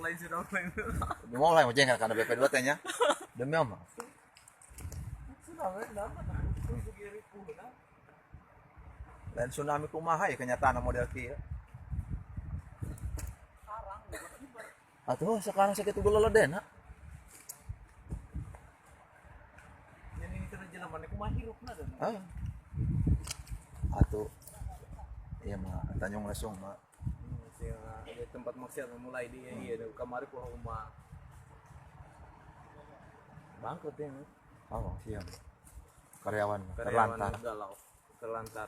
Lain tsunami, lain. Mau lah yang karena BP2 teh nya. Demi Allah. Tsunami nama tuh ripuhna. Lain tsunami kumaha ya kenyataan model kieu. Sekarang. Atuh sekarang sakitu geuleuh. Yang ini teh jelema kumaha hirupna dan. Ah. Atuh iya mah Tanjung Lesung mah. Sih, di tempat maksiat mulai di iya kamari ku rumah bangkrut ya. Oh, siap. Karyawan karyawan terlantar. Galau, terlantar,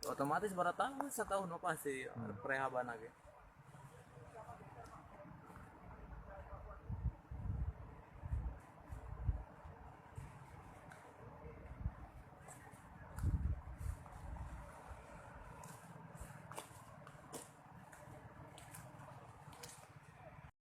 otomatis berapa tahun, setahun apa sih prehaban lagi.